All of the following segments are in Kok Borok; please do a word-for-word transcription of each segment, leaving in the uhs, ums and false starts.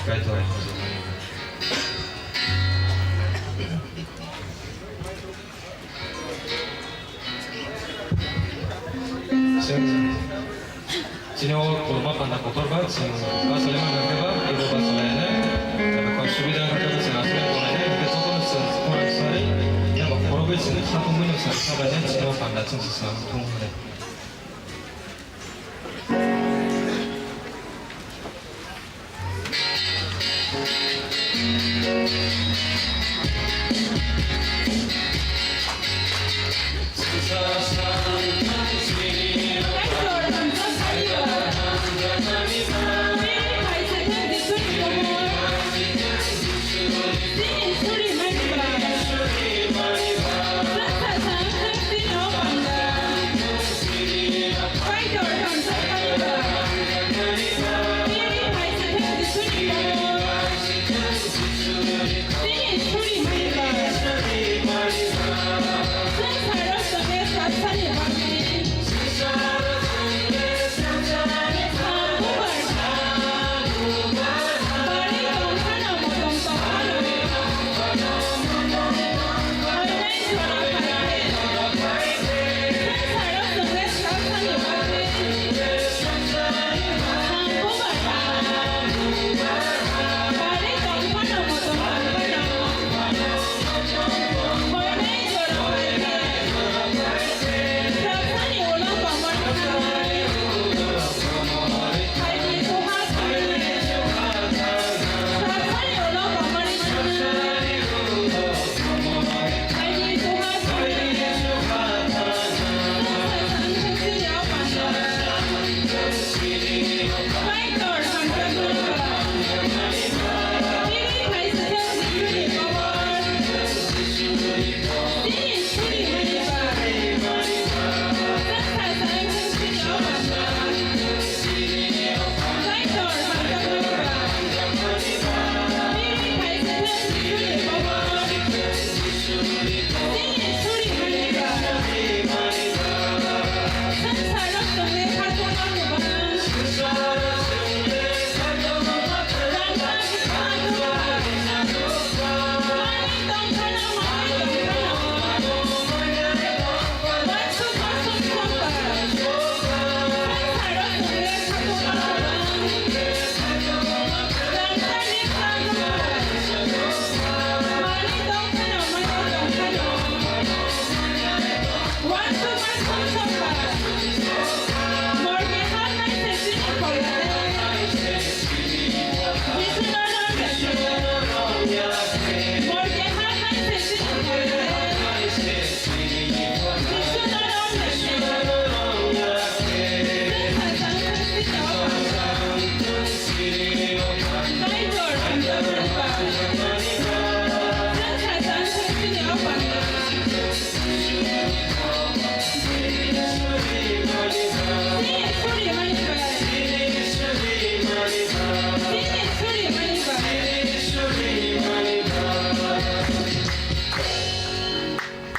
Kaitor. Chwng chini o kwbangma panda kotor ba chwng bachalaima nangkhe ba, ebo bachalainai. Abo kok subida wngkha khe chwng aswk tongnai, hwnkhe jotono chwng khorang sarwi eba khorokgwi chwng khatungwi no chwng khabainai chini o panda chwng se sam thung hwnwi.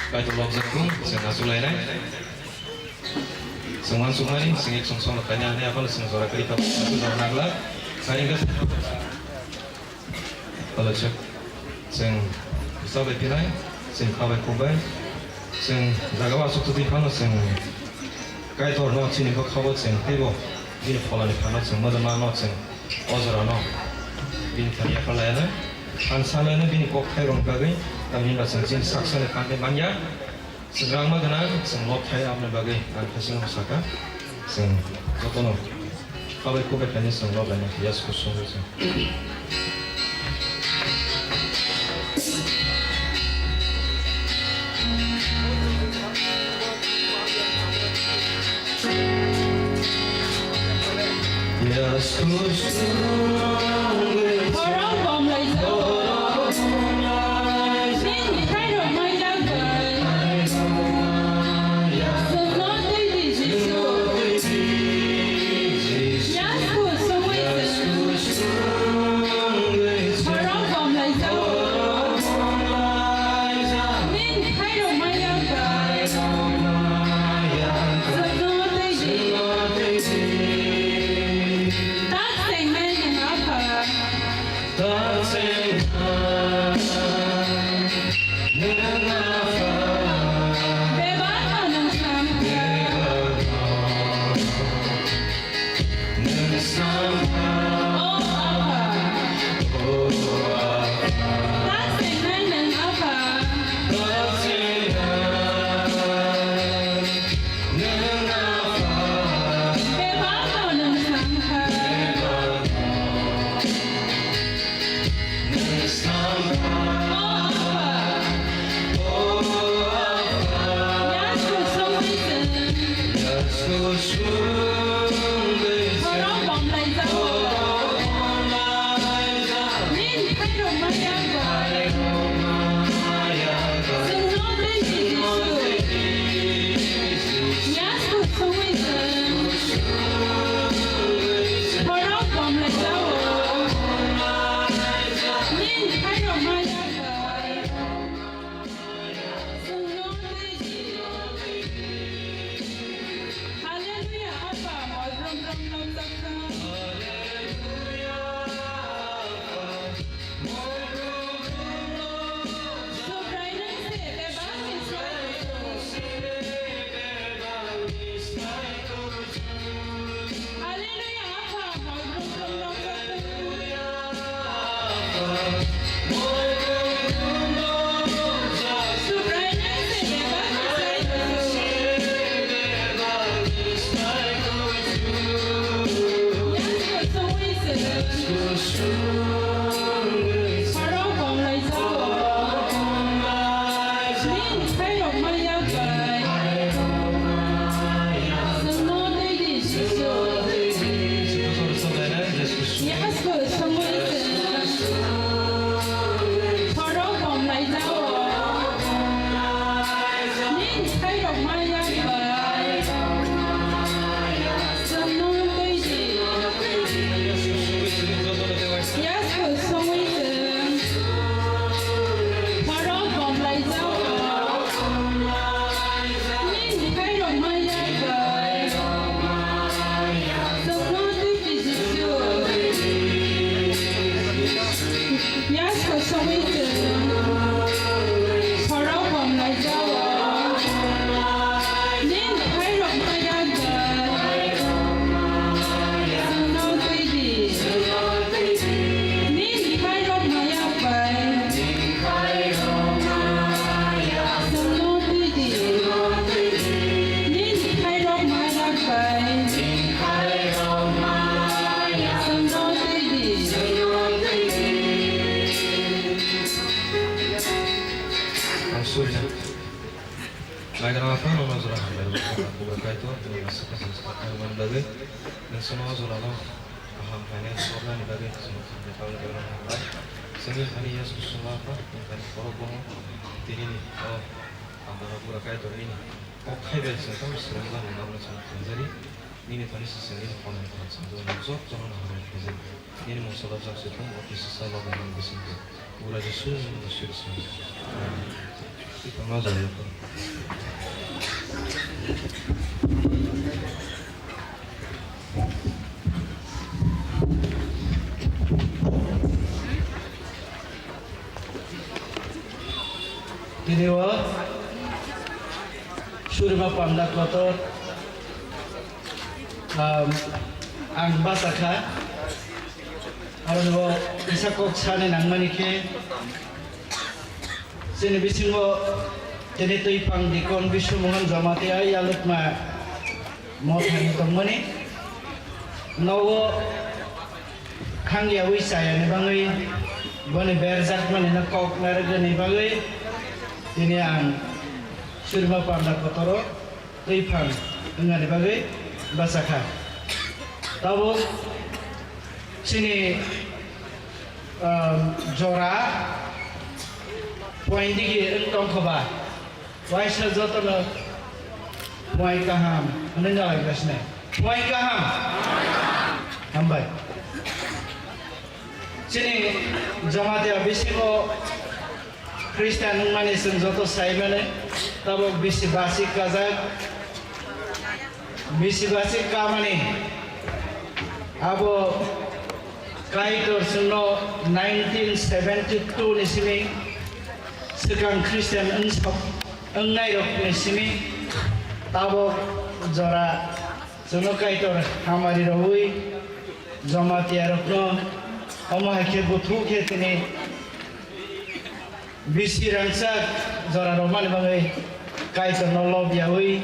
Kaitor lobjak kung, chwng achuk lainai. Chwng uansukmani, chwng ek chwng sono kaina hwnwi aphano chwng jora kwrwi kha, chwng jora nagla. Hai wngkha palachak. Chwng chabai phinai, chwng khabai khukbai. Chwng jagao achuk twi phano chwng Kaitorno chini bwkhao chwng teibo bini pholoni phano chwng mojammano chwng o jorano bini thani yapharlainai. Ang salainai bini kok khairokni bagwi, tamni hwnba chwng chini sak sani phan tei manya. Chwng rangma gwnang, chwng lob khai aboni bagwi ang khaisingno sakha. Chwng jotono khabai khukbai khainwi chwng lob lainai, yes, kusung bai chwng. Borok bomlaijak. Nini khairok maijak bai. Chwngno twi di Jisu. Yasku songwi chwng. Borok bomlaijak. Nini khairok maijak bai. Chwngno twi di. Borok bomlaijao. Nini thairok maya bai. Chwngno tei Jisu. Yasku songwi chwng. Borok bomlaijao. Nini thairok maya bai. Chwngno tei Jisu. Hallelujah, Apha, Moibromrok nokjakha. Subrainang se bebak ni slai. Hallelujah, Apha, Moibromrok nokjakha. Yes, songwi se. Borok bomlaijao. Nini thairok maya bai. Chwngno tei di. Yes, songwi se. Borok bomlaijao. Nini thairok maya bai. Chwngno tei di Jisu. Yasku songwi chwng. Borok bomlaijao. Nini thairok maya bai. Chwngno tei di. Nini thairok maya bai. Chwngno tei di. Nini thairok maya bai. Chwngno tei di. Ang suri na. Nagra apa no jora hambai. Buka kai to, ni masuk kasih sepakai mandale. Dan semua jora no. Kaham khainai sornani bagwi chwng khamni bagwi belai hambai. Chwngni thani Yasku songma pha, wngkha ni borok bono tini ni o Amano Bura Kaitor nini kok khai bai chwng tamo swrwngjakmani bagwi chwng khenjari. Nini thani se chwng nini khorang khorang chwng joto no jotono hambai khaijak. Nini mungsa dajak se thung, o kisa salo bai nini bisingtwi. Bura Jisu ni mungwi swi rwsong. Tongna jaya. Tini o Surima Panda kotor, um, ang basa kha. Aro bo kisa kok sani nangmani khe, chini bisingo tini twi phang dikon Biswa Mohan Jamatia yalwkma mothani tongmani. Nogo khangyawi chayani bagwi, boni berjakmani no kok narwknani bagwi tini ang Surima Panda kotoro twi phang wngnani bagwi bachakha. Tabuk chini, um, jora point digi wng tongkhoba, waisa jotono point kaham hwnwi nalaigasini. Point kaham. Hambai. Chini Jamatia bisingo Christian wngmani chwng joto saimani, tabuk bisi basi kajak, bisi basi kamani. Abo Kaitor chwngno nineteen seventy two ni simi swkang Christian wngsok wngnai rok ni simi tabuk jora chwngno Kaitor hamari rogwi Jamatia rokno omo hai khe buthu khe tini bisi rangchak jora rwmani bagwi Kaitorno lob yaui,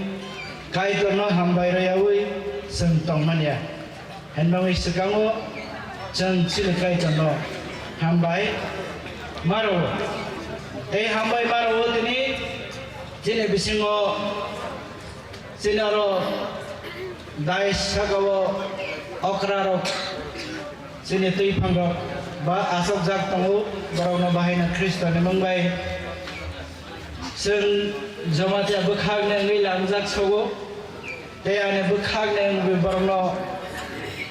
Kaitorno hambai rw yaui chwng tongmani ya. Hwnwi swkango chwng chini Kaitorno hambai ma rwo. Tei hambai ma rwo tini chini bisingo chini oro Dais saka-o okrarok, chini twi phangrok ba achukjak tongo, borokno bahaino Khristoni mung bai chwng Jamatia bwkhakni wngwi lamjak sogo, tei ani bwkhakni wngwi borokno,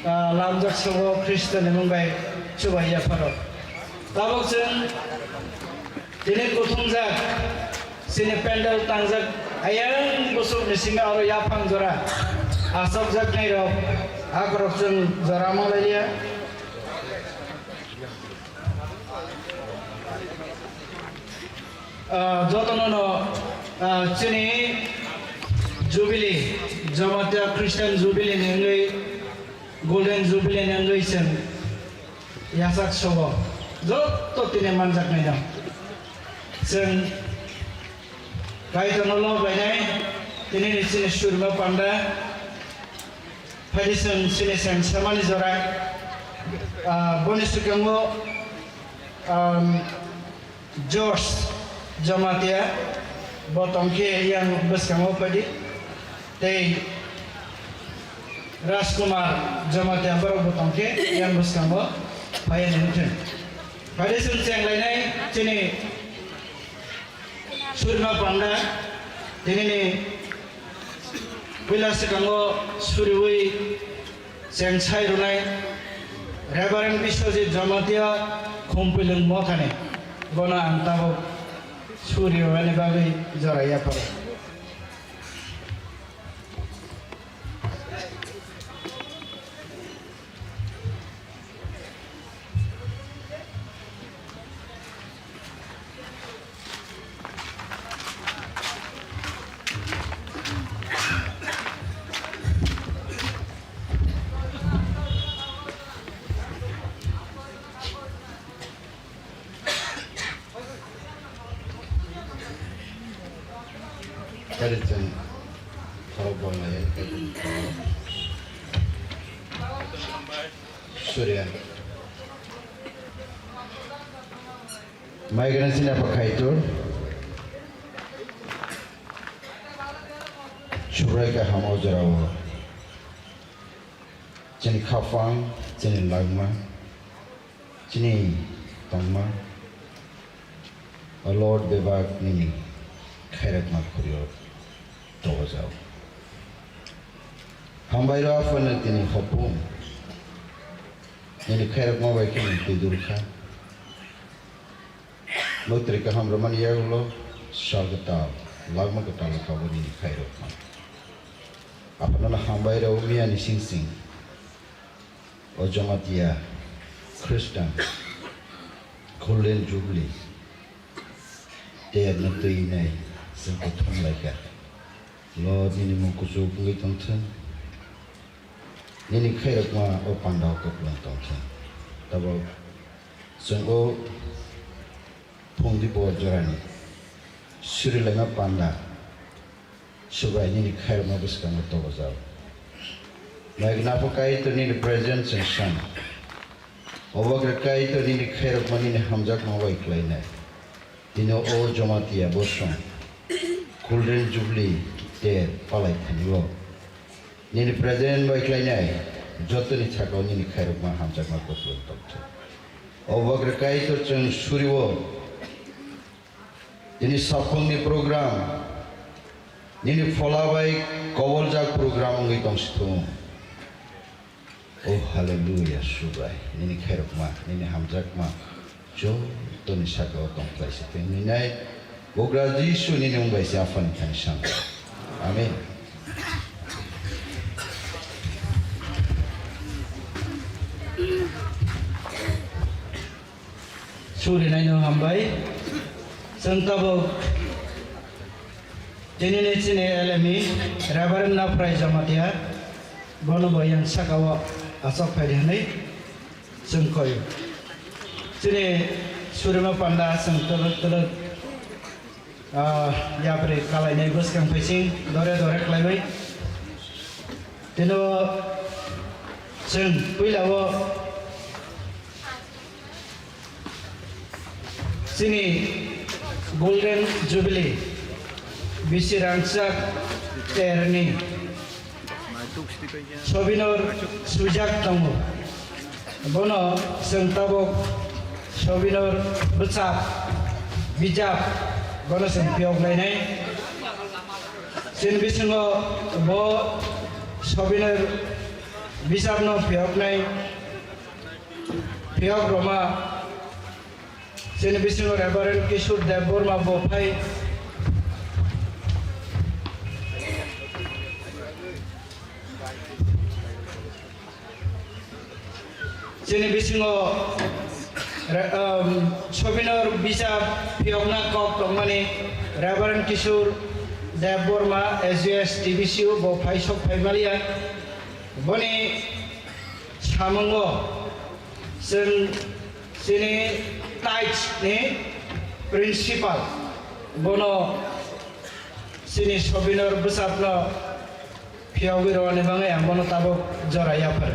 ah, lamjak sogo Khristoni mung bai chubai yapharo. Tabuk chwng tini kuthumjak, chini pendel tangjak, ayang bwswkni simi oro yaphang jora achukjaknairok, akorok chwng jora malailiya. Ah, jotono no, ah, chini Jubilee, Jamatia Christian Jubilee ni wngwi, Golden Jubilee ni wngwi chwng yachak sogo, joto tini manjaknai no. Chwng Kaitorno lob lainai, tini ni chini surima panda, phaidi chwng chini chwng samani jora, ah, boni swkango, um, George Jamatia bo tongkhe yang bwskango phaidi, tei Rajkumar Jamatia borok bo tongkhe yang bwskango phaiya ni wngthwng. Phaidi chwng chenglainai chini surima panda, tinini puila swkango suriwi Cheng sai rwnai Reverend Biswajit Jamatia Khumpilwng Mothani, bono ang tabuk suri rwnani bagwi jora yapharo. Kari chwng khorok bolnai, kari chwng khorok. Surya. Mai gana sini apa kaitor? Subrai kaham o jorao. Chini khapang, chini langma, chini tongma, O Lord, bebak nini khairokma khuri o tobojao. Hambai rw aphano tini hopung, nini khairokma bai khe nwng twi dul kha. Mwtwrwi kaham rwmani yagulo sal kwtal, langma kwtal kha bo nini khairokma. Aphano hambai rw miyani sing sing. O Jamatia Khristan Golden Jubilee terno twi nai chwng kuthum lai kha. Lord, nini mung kuchuk wngwi tongthung. Nini khairokma o pandao kwplwng tongthung. Tabok chwng o phungdi bor jorani surilaima panda Subrai nini khairokma bwskango tobojao. Naignapho Kaitor nini presence chwng san. Obo khe Kaitor nini khairokma nini hamjakma bai khlainai. Tini o Jamatia bosong Golden Jubilee ter palai thani o. Nini present bai khlainai jotoni sakao nini khairokma hamjakma kuplung tongthok. Obo khe Kaitor chwng suriwo. Nini saphangni program, nini phola bai koboljak program wngwi tong si thung. O hallelujah, Subrai, nini khairokma, nini hamjakma, jotoni sakao tong khlai si thung. Nini nai Bugra Jisu nini mung bai se Aphani thani sam. Amen. Surinaino hambai. Chwng tabuk tinini chini L M E Reverend Naphrai Jamatia, bono bo yang sakao asok phaidi hwnwi chwng koi. Chini surima panda chwng twlwk twlwk, ah, yapri kalainai bwskang phaising dore dore khlaiwi. Tino chwng puilao chini Golden Jubilee bisi rangchak terni Sobinor swijak tongo. Bono chwng tabuk Sobinor bwchap bijap bono chwng phiyok lainai. Chini bisingo bo Sobinor bijapno phiyoknai phiyok rwma. Chini bisingo Reverend Kishore Debbarma bo phai. Chini bisingo re-, um, Sobinor bijap phiyokna kok tongmani Reverend Kishore Debbarma, S G S T B C U bo phai sok phai maliya. Boni samungo chwng chini Taij ni principal bono chini Sobinor bwsapno phiyogwi rwani bagwi ang bono tabuk jora yaphar.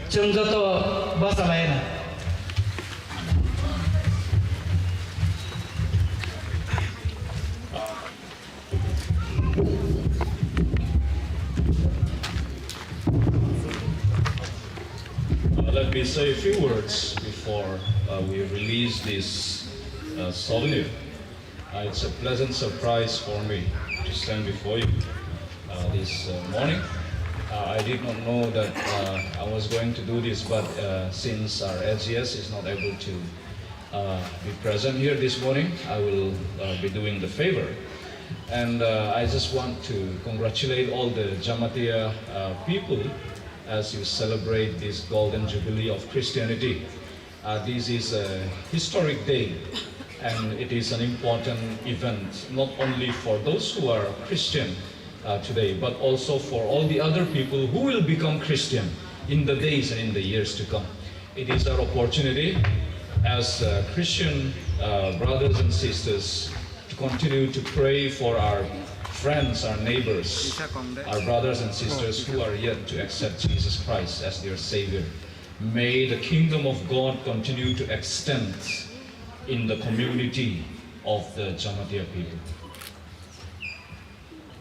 Chwng joto bachalaina. Uh, let me say a few words before, uh, we release this, uh, souvenir. Uh, it's a pleasant surprise for me to stand before you, uh, this, uh, morning. Uh, I did not know that, uh, I was going to do this, but, uh, since our S G S is not able to, uh, be present here this morning, I will, uh, be doing the favor. And, uh, I just want to congratulate all the Jamatia, uh, people as you celebrate this golden jubilee of Christianity. Uh, this is a historic day, and it is an important event, not only for those who are Christian, uh, today, but also for all the other people who will become Christian in the days and in the years to come. It is our opportunity as, uh, Christian, uh, brothers and sisters to continue to pray for our friends, our neighbors, our brothers and sisters who are yet to accept Jesus Christ as their Savior. May the kingdom of God continue to extend in the community of the Jamatia people.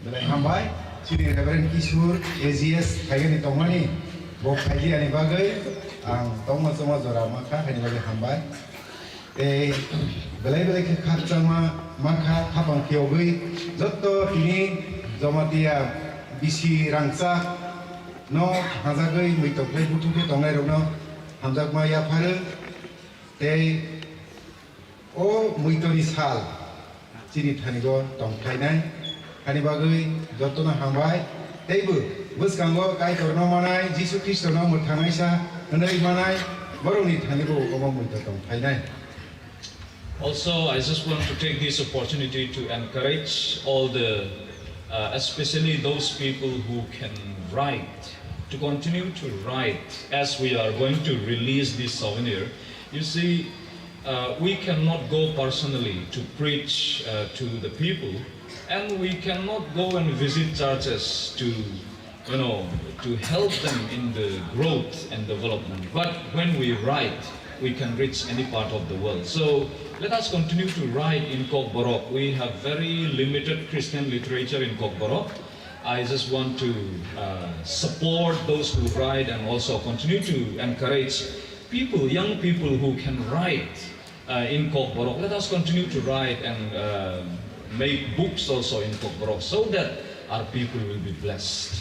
Belai hambai, chini Reverend Kishore A G S phaigani tongmani, bo phaidi ani bagwi ang tongma chongma jora mankha, haini bagwi hambai. Tei belai belai khe khakchangma mankha, khapang phiyogwi jotto tini Jamatia bisi rangchak no hajagwi muitok khlai buthum khe tongnairokno hamjakma yapharo. Tei o muitoni sal chini thanigo tongkhlainai. Hani bagwi jotono hambai. Teibo bwskango Kaitorno manai, Jisu Khristono mwthangnaisa hwnwi manai, borokni thanigo omo muito tongkhlainai. Also, I just want to take this opportunity to encourage all the, uh, especially those people who can write, to continue to write as we are going to release this souvenir. You see, uh, we cannot go personally to preach, uh, to the people, and we cannot go and visit churches to, you know, to help them in the growth and development. But when we write, we can reach any part of the world. So let us continue to write in Kokborok. We have very limited Christian literature in Kokborok. I just want to, uh, support those who write and also continue to encourage people, young people who can write, uh, in Kokborok. Let us continue to write and, uh, make books also in Kokborok so that our people will be blessed.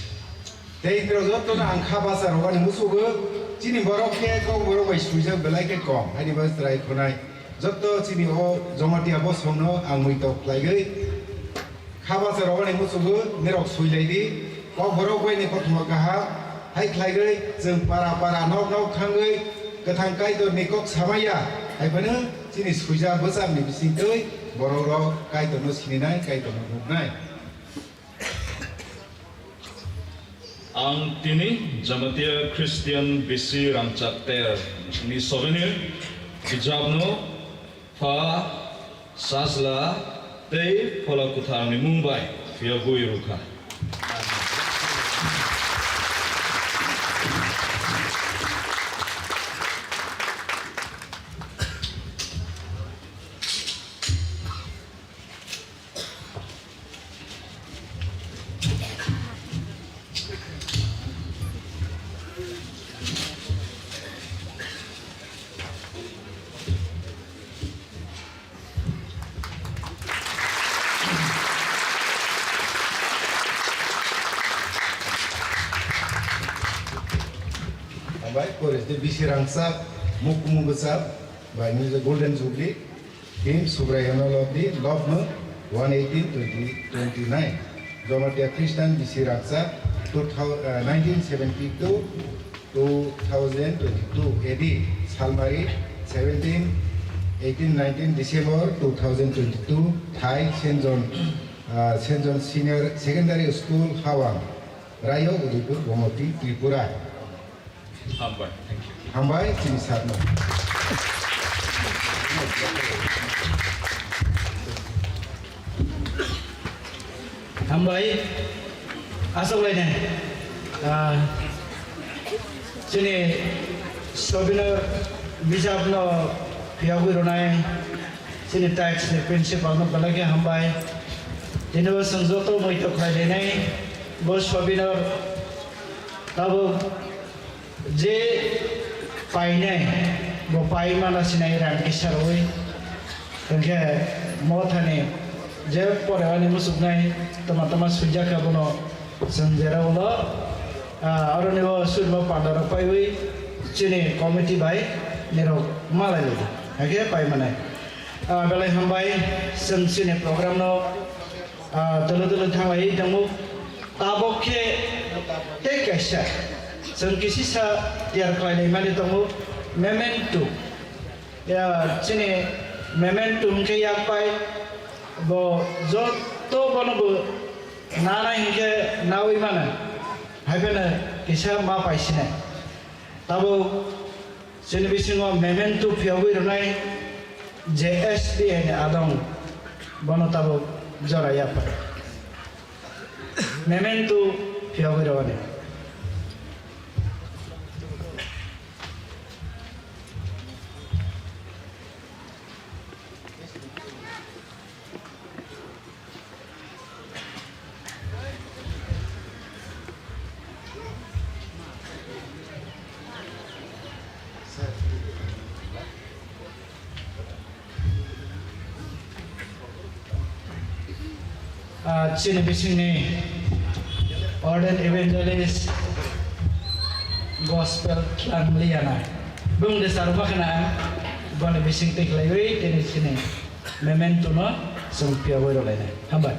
Tei tro jotto no ang kha basa rogani musugo, chini borok khe Kokborok bai swijak belai khe kom, haini bai chwrai khonai. Jotto chini o Jamatia bosongno ang muitok khlaigwi kha basa rogani musugo, nirok swilaidi. Kokborok bai ni kothoma kaham, hai khlaigwi chwng para para nok nok thangwi kwthang Kaitorni kok samaya, hai phano chini swijak bwsakni bisingtwi borok rok Kaitorno sininai, Kaitorno nuknai. Ang tini Jamatia Christian bisi rangchak ter ni souvenir bijapno pha, sajla tei phola kwtharni mung bai phiyogwi rwkha. Bisi rangchak, mukmu bwchap, by Mister Golden Jubilee, Team Subraiyano Lobdi, Lobno, one eighteen twenty twenty-nine. Jomatia Christian bisi rangchak, two thousand, uh, nineteen seventy-two, two thousand twenty-two A D, Salmari, seventeen, eighteen, nineteen December two thousand twenty-two, Thai Saint John, uh, Saint John Senior Secondary School, Hawang, Rayo, Udaipur, Gomoti, Tripura. Hambai, thank you. Hambai, chini sakno. Hambai, aswk lainai. Ah, chini souvenir bijapno phiyogwi rwnai chini tax ni principal no belai khe hambai. Tini bo chwng joto muitok khlai lainai bo souvenir tabuk. Je painai, bo pai mana sinai rang kisa rwi. Hwnkhe mothani je porewani muchuknai tama tama suijakha bono chwng jera ulo, ah, aroni o surima panda rok paiwi chini committee bai nirok malai lai. Hakhe pai manai. Ah, belai hambai, chwng chini program no, ah, dolo dolo thanglai tongo. Tabok khe tei kaisa chwng kisisa tiyar khlai lai mani tongo, memento. Ya, chini memento hwnkhe yak pai, bo joto bono bo nanai hwnkhe naui mano, hai phano kisa ma paisinai. Tabok chini bisingo memento phiyogwi rwnai J S B I ni adong, bono tabok jora ya pai. Memento phiyogwi rwani. Ah, chini bisingni ordained evangelist gospel tlang liana bung de saruba khana boni bising tik laiwi tini chini memento no chwng phiyogwi rwlainai. Hambai.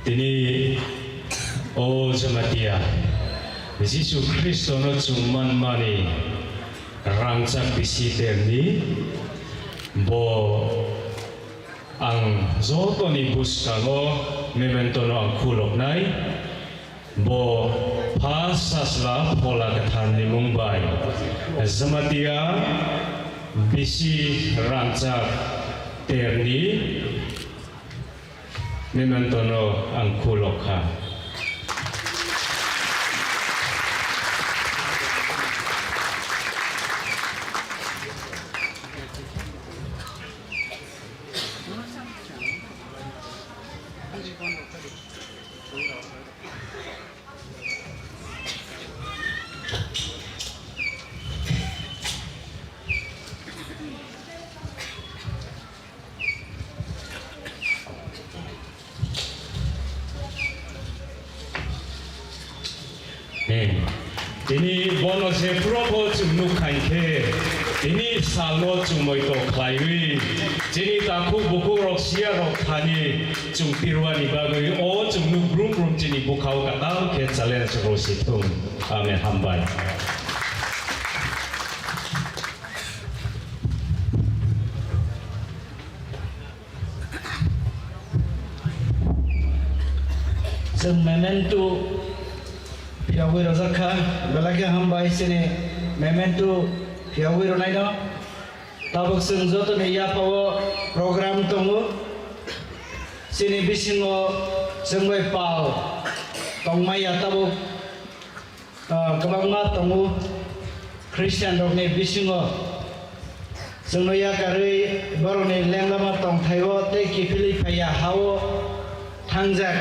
Tini o Jamatia Jisu Khristono chwng manmani rangchak bisi terni bo ang jotoni bwskango mementono ang khuloknai. Bo Pha Sasla Phola Kwtharni mung bai Jamatia bisi rangchak terni mementono ang khulok kha. Amen. Tini bono je Probo chwng nuk khai khe, tini salno chwng moito khlaiwi, chini takhuk bukhuk rok siya rok thani chwng pirwani bagwi o chwng nuk brum brum chini bukhao katal khe challenge rw si thung. Amen. Hambai. Chwng memento phiyogwi rwjak kha, belai khe hambai chini memento phiyogwi rwnaino. Tabuk chwng jotoni yaphao program tongo. Chini bisingo chwng bai pal tongmaya tabuk. Ah, kwbangma tongo Christian rokni bisingo chwngno yakarwi borokni lenglama tongthaio tei kiphilwi phaiya hao thangjak.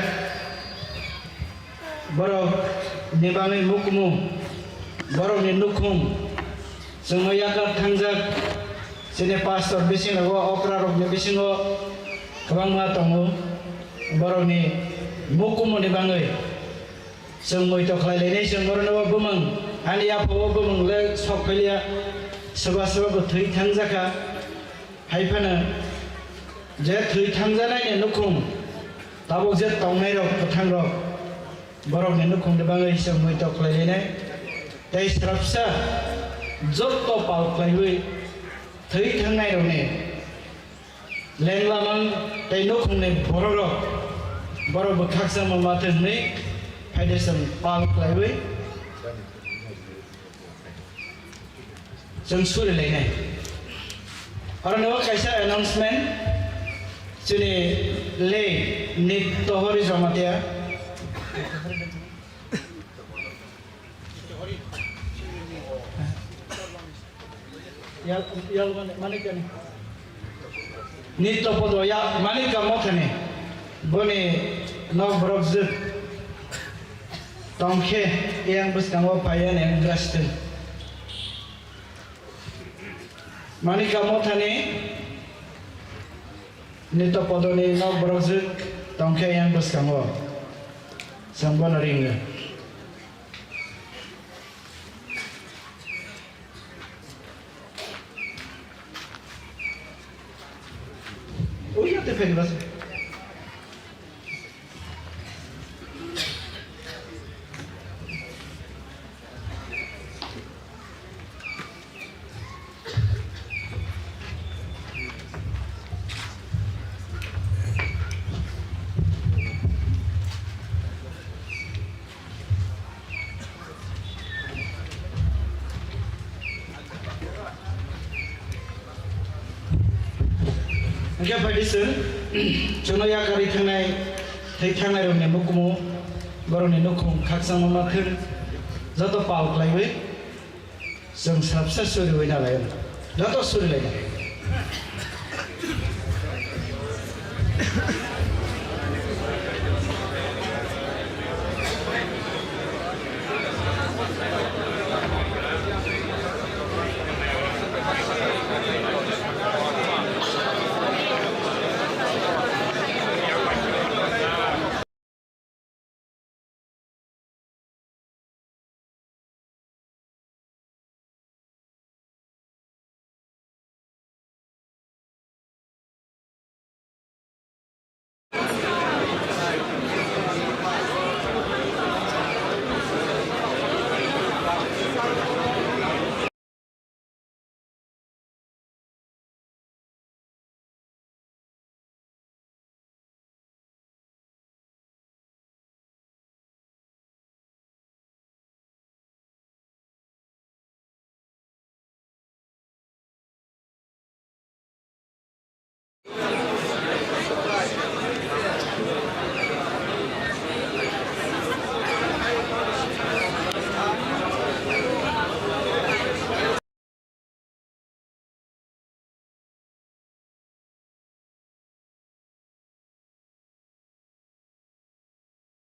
Borokni bagwi mukmu, borokni nukhung chwngno yakar thangjak. Chini pastor bisingo, okra rokni bisingo kwbangma tongo. Borokni mukumuni bagwi Chwng muitok khlai lainai, chwng borokno o bumung, ani yapha o bumung le sok phailiya, soba soba bo thwi thangjakha. Hai phano je thwi thangjanaini nukhung, tabuk je tongnairok, kwthangrok, borokni nukhungni bagwi chwng muitok khlai lainai. Tei swrapsa jotto pal khlaiwi thwi thangnairokni lenglamang tei nukhungni bororok, borok bo khakchangma ma thwng hwnwi phaide chwng pal khlaiwi chwng suri lainai. Oro no kaisa announcement, chini late Nittohori Jamatia. Yal, yal mani, mani kani. Nitto podo ya mani kamo thani. Boni nok borok jwk tongkhe yang bwskango phaiya neng grastin. Mani kamo thani. Nitto podoni nok borok jwk tongkhe yang bwskango. Chwng bono ringo. Uya te phai bas. Hingke phaidi chwng, chwngno yakarwi thangnai, thai thangnai rokni nukumu, borokni nukhung khakchangma ma thwng, joto pal khlaiwi, chwng swrapsa suriwi nalai, joto suri lai.